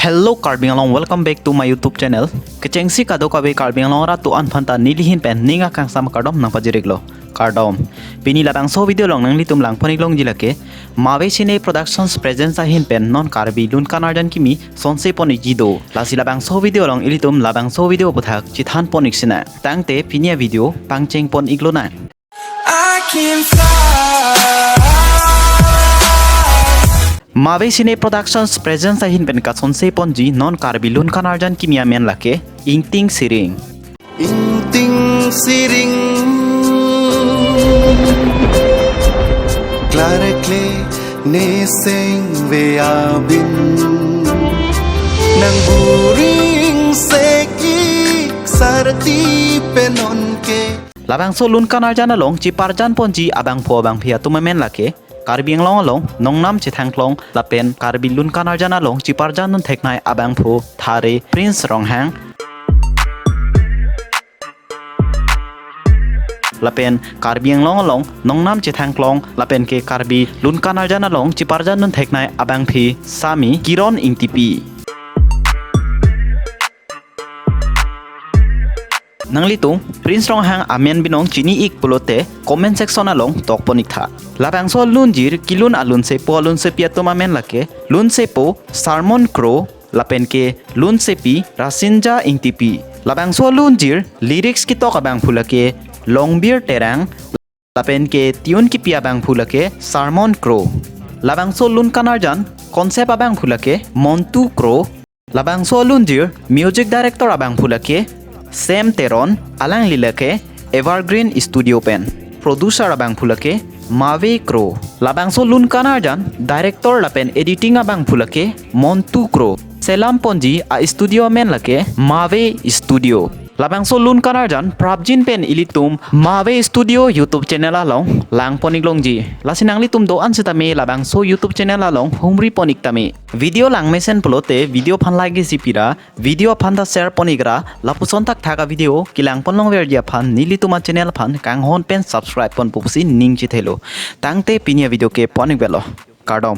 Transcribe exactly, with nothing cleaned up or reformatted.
Hello Karbi Anglong, welcome back to my YouTube channel. Kechengsi kadokave Karbi Anglong arat do-an aphanta neli ahin pen ning akangsam akardom nangpajir-iklo. Kardom. Pini labangso video along nanglitum langpon-ik longji lake Mave Cine Productions presents ahin pen non Karbi Lun Kan Arjan Kimi sonse pon-ikji do. Lasi labangso video along ilitum labangso video aphuthak chethan pon-ik sinang. Tangte pini avideo pangcheng pon-ik lonang. I can fly. Mave Cine Productions presents ahin pen kasonse ponji non Karbi Lun Kan Arjan Kimi amen lake Ingting Siring. Ingting Siring, klarkle ne seng ve abin, nang buring seki sarti penonke. Labangso Lun Kan Arjan along cheparjan ponji abangphu abangphi atum amen lake Karbi Anglong along nongnam chethangklong lapen Karbi Lun Kan Arjan along cheparjan dun theknei abangphu Thare Prince Ronghang. Lapen Karbi Anglong along nongnam chethangklong lapen ke Karbi Lun Kan Arjan along cheparjan dun theknei abangphi sami Kiron Ingtipi. Nanglitum Prince Ronghang amen binong chini-ik pulote comment section along tok pon-ik tha. Labangso alunjir kelun alunsepo alunsepi atum amen lake lunsepo Sarmon Kro lapen ke lunsepi Rasinja Ingtipi. Labangso alunjir lyrics ketok abangphu lake Longbir Terang lapen ke tune kipi abangphu lake Sarmon Kro. Labangso Lun Kan Arjan concept abangphu lake Montu Kro. Labangso alunjir music director abangphu lake Sam Teron, alangli lake Evergreen Studio pen. Producer abangphu lake Mave Kro. Labangso Lun Kan Arjan director lapen editing abangphu lake Montu Kro. Selam ponji a studio amen lake Mave Studio. Labangso Lun Kan Arjan prapjin pen ilitum Mave Studio YouTube channel along langpon-ik longji. Lasi nanglitum do-an sitame labangso YouTube channel along humri pon-ik tame. Video langmesen pulote video aphan like isi pira, video aphanta share pon-ik ra, lapuson thakthak avideo kelang pon longverji aphan nelitum achannel aphan kanghon pen subscribe pon pusi ning chethelo. Tangte pini avideo ke pon-ik velo. Kardom.